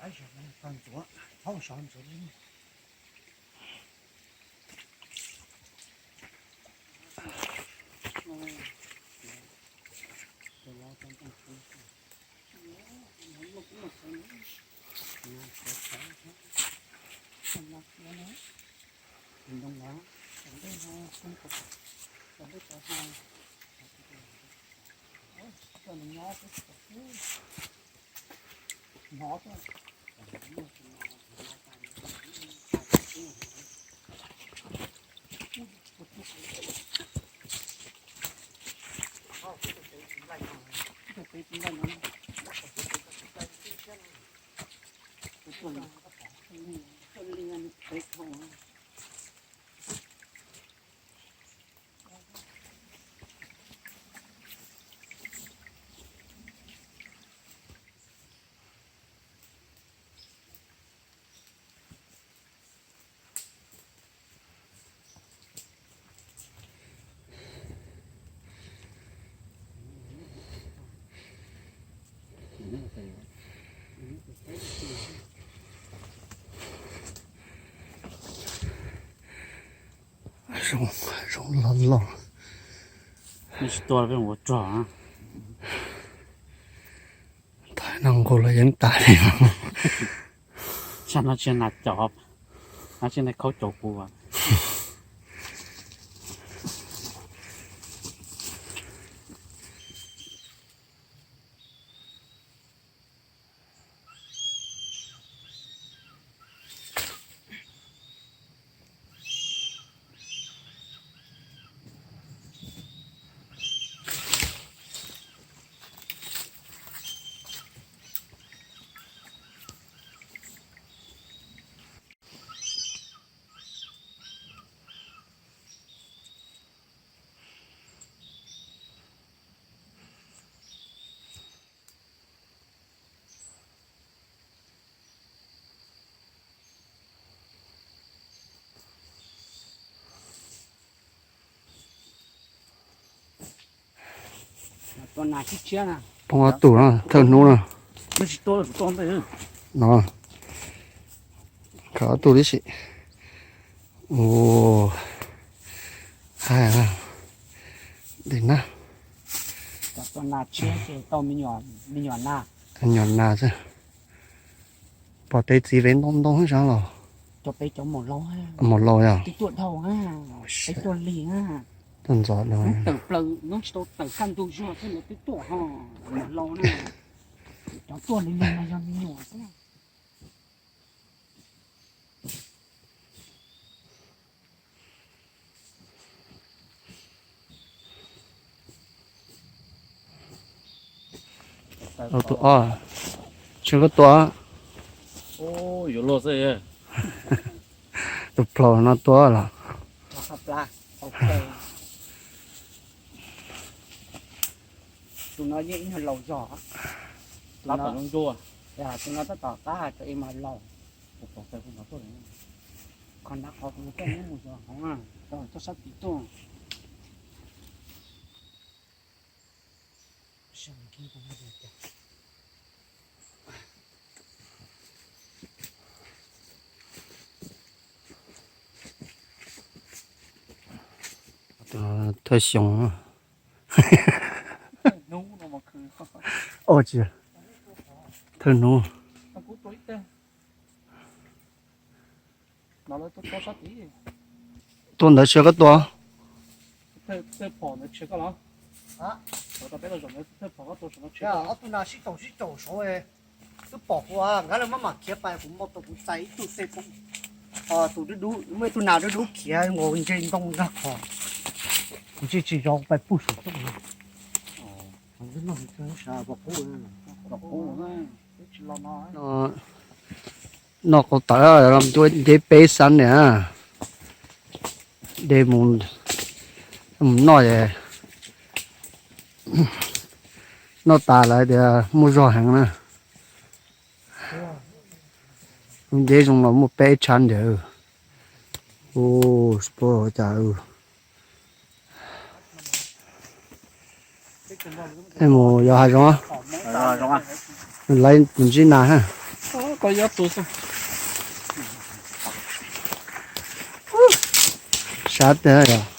Tag ntxuav, thaub sov ntxuav li. Zoo, zoo loj loj. Nws tsis tua peb mus ua rog. Thaij no nkaus los yeej tas li. Tsam no tsis nas caum, no tsis nas khaub caum kuv. Poob ob tug na, thawj hnub na. No, khaws ob tug tib si. Ua, hais, dim na. Nyuam nas xwb. Pom tej txiv ve ntoo ntoo xwb los. Maum laus yog. Tuaj ntxov no. Tus ob, tsis koj tua. Tus plaub no tua los. Tus no yeej ib nyuag laus zog. Tus no tab tom qab tso ib mas laus. Qhov nav qhov kuv coj neb mus zov hov, toj sab tid tuaj. Thawj xyoo. Ua tsis, thawj hnub. Tua ntawd tsis yog koj tua. Ob tug nas sib caum sib caum saud, twb pom kuv, nkawd lawv maj mam khiav pais, kuv muab tau kuv txais ib tug xej poob. Tus dub dub, muaj ib tug nas dub dub khiav nkaus ntse ntoo nrag qhov, kuv tsis tsis zov pais puag saum toj no. Noj qau tawv los nce peb xab niam, de mus, mus noj es noj tas lawm tias muaj zog heev na. Lub nceb zoo los muaj peb tshav ntiag. Ua cas, mus yos hav zoov, lawv mus ntsib nas na. Koj yob tus xwb. Sab tiag yog.